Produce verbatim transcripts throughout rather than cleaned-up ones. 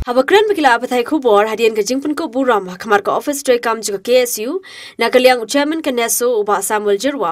Haba kren bad ki lad pathai khubor hadien ka jingpynkup burom ha khmat ka ophis treikam jong ka K S U, na ka liang u chairman ka NESO u Bah Samuel Jyrwa,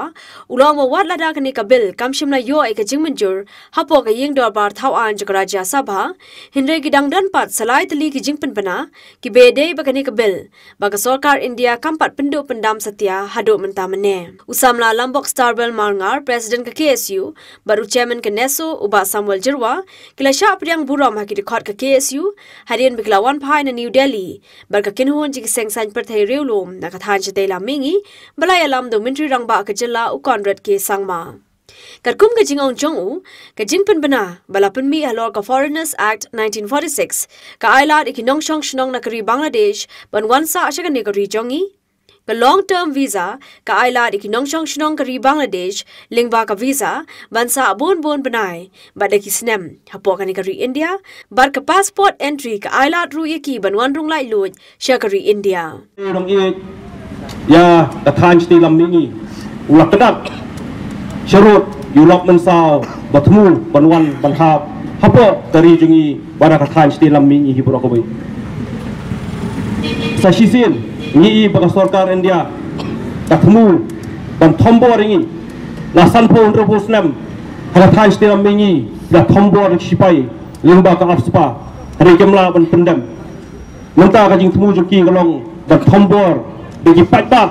u la ong ba wat lada kane ka bill kam shym la ïoh ïa ka jingmynjur hapoh ka ïing dorbar thaw aiñ jong ka Rajya Sabha, hynrei ki dang don pat sa lai tylli ki jingpynbna kiba ïadei bad kane ka bill, ba ka sorkar India kam pat pynduh pyndam satia haduh mynta mynne. U samla Lambok Starwell Marngar, president ka K S U, bad u chairman ka NESO u Bah Samuel Jyrwa, ki la shah pdiang burom ha ki dkhot ka K S U hadien ba ki la wan phai na New Delhi bad ka kynhun jong ki seng saiñ pyrthei riewlum na ka thaiñ shatei lam mihngi, ba la ïalam da u Myntri Rangbah ka jylla u Conrad K Sangma. Katkum ka jingong jong u, ka jingpynbna ba la pynmih halor ka Foreigners Act nineteen forty-six ka ailad ïa ki nongshong shnong na ka ri Bangladesh ban wan sah sha kane ka ri jong ngi. Ka long term visa ka ailad ïa ki nongshong shnong ka ri Bangladesh lyngba ka visa ban sah bun bun bnai bad da ki snem hapoh kane ka ri India, bad ka passport entry ka ailad ruh ïa ki ban wan rung laitluid sha ka ri India. Dang ïeit ïa ka thaiñ shatei lam mihngi, u la kdap sharud ïa u lok mynsaw ba thmu ban wan ban hap hapoh ka ri jong ngi bad ka thaiñ shatei lam mihngi hi baroh kawei. Sa shisien ngi i ba ka sorkar India ka thmu ban thombor ïa ngi. La sanphew hynriewphew snem ha ka thaiñ shatei lam mihngi la thombor ïa ki shipai lyngba ka AFSPA, hynrei kim lah ban pyndem. Mynta ka jingthmu jong ki ka long ban thombor da ki paidbah,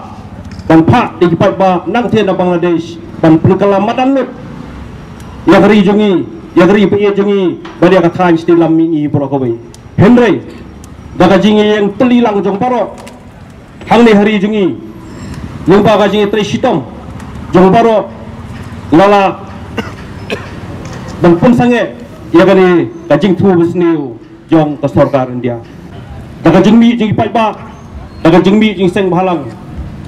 ban phah da ki paidbah nangtei na Bangladesh ban pynkylla madan lut ïa ka ri jong ngi, ïa ka ri ba ïeit jong ngi bad ïa ka thaiñ shatei lam mihngi baroh kawei. Hynrei da ka jingïeng tylli lang jong baroh hangne ha ri jong ngi, lyngba ka jingïatrei shitom jong baroh, la lah ban pynsangeh ïa kane ka jingthmu basniew jong ka sorkar India. Da ka jingmih jong ki paidbah, da ka jingmih jong ki seng bhalang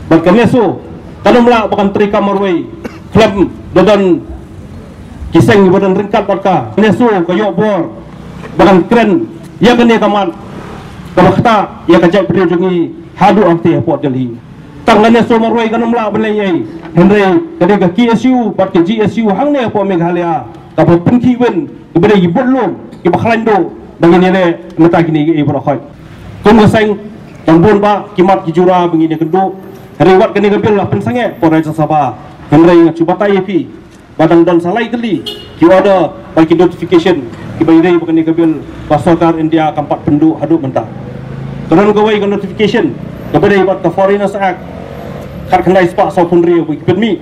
bad ka NESO kan ym lah ba kan treikam marwei khlem da don ki seng ba don ryngkat bad ka. NESO ka ïoh bor ba kan kren ïa kane ka mat kaba ktah ïa ka jaitbynriew jong ngi haduh hangtei hapoh Delhi. Tang ka NESO marwei kan ym lah ban leh ei ei, hynrei ka dei ka K S U bad ka G S U hangne hapoh Meghalaya kaba pynkhih win, kiba dei ki budlum kiba khlaiñ duh ba ngin ïaleh mynta kine kiei baroh khoit. Kum ka seng dang bun bah ki mat ki jura ba ngin ïakynduh, hynrei wat kane ka bill la pynsangeh hapoh Rajya Sabha, hynrei nga shu batai ïa phi ba dang don sa lai tylli ki order bad ki notification kiba ïadei bad kane ka bill ba sorkar India kam pat pynduh haduh mynta. Ka don kawei ka notification kaba dei bad ka Foreigners Act khatkhyndai spah sawphew hynriew ba ki pynmih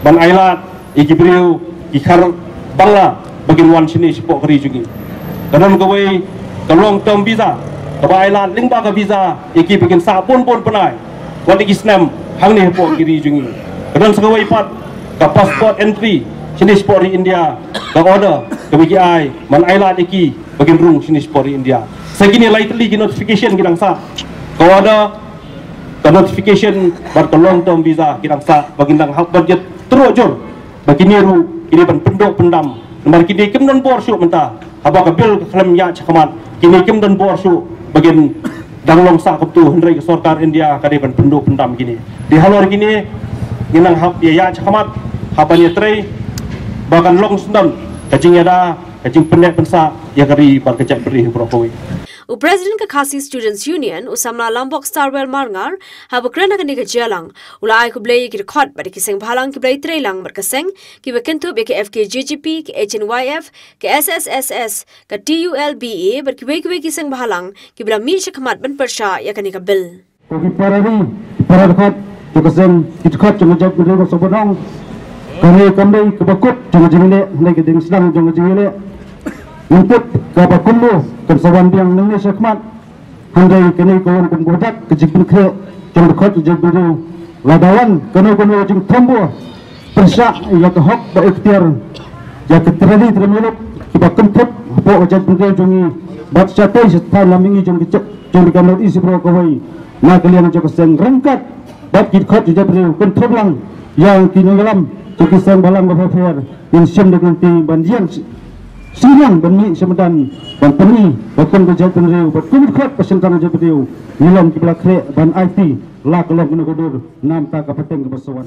ban ailad ïa ki briew ki khar Bangla ba kin wan shane shapoh ka ri jong ngi. Ka don kawei ka long term visa kaba ailad lyngba ka visa ïa ki ba kin sah bun bun bnai wat la ki snem hangne hapoh ka ri jong ngi. Ka don sa kawei pat ka passport entry shane shapoh ri India, ka order kaba ki ai ban ailad ïa ki ba kin rung shane shapoh ri India. Sa kine lai tylli ki notification ki dang sah, ka order, ka notification bad ka long term visa ki dang sah ba kin dang hap ban ïatruh jur ba kine ruh kine ban pynduh pyndam. Namar kine kim don bor shuh mynta haba ka bill ka khlem ïaid shakhmat, kine kim don bor shuh ba kin dang long sah kumtu, hynrei ka sorkar India ka dei ban pynduh pyndam kine. Dei halor kine ngin nang hap ïa ïaid shakhmat hap ban ïatrei ba kan long syndon ka jingïada, ka jingpynneh pynsah ïa ka ri bad ka jaitbynriew baroh kawei. U President ka Khasi Students Union, u samla Lambok Starwell Marngar, haba kren ha kane ka jingïalang, u la ai khublei ïa ki dkhot bad ïa ki seng bhalang kiba la ïatrei lang bad ka seng, kiba kynthup ïa ka F K J G P, ka H N Y F, ka S S S S, ka T U L B A bad kiwei kiwei ki seng bhalang kiba la mih shakhmat ban pyrshah ïa kane ka bill. Ko ki para ri, ki para dkhot jong ka seng, ki dkhot jong ka jaitbynriew ka Sohphang, kane kam dei kaba kut jong ka jingïaleh, hynrei ka jingsdang jong ka jingïaleh, ngin tip kaba kumno kan sa wan biang nangne shakhmat. Hynrei kane ka long kum ka dak ka jingpynkhreh jong ka dkhot ka jaitbynriew. Lada wan kano kano ka jingthombor pyrshah ïa ka hok bad ikhtiar ïa ka tyrali tyrali muluk kiba kynthup hapoh ka jaitbynriew jong ngi bad shatei shatei lam mihngi jong ka jait, jong ka North East baroh kawei. Na ka liang jong ka seng ryngkat bad ki dkhot ki jaitbynriew kynthup lang ïa ki nongïalam jong ki seng bhalang bapher bapher, ngin shim da ka lynti ban ïeng shi, shiliang ban mih sha madan ban pyni ba kum ka jaitbynriew bad kum ki dkhot ba shynrang jaitbynriew ngi long kiba la khreh ban aiti la ka long kano ka dur namar ka pateng kaba sa wan.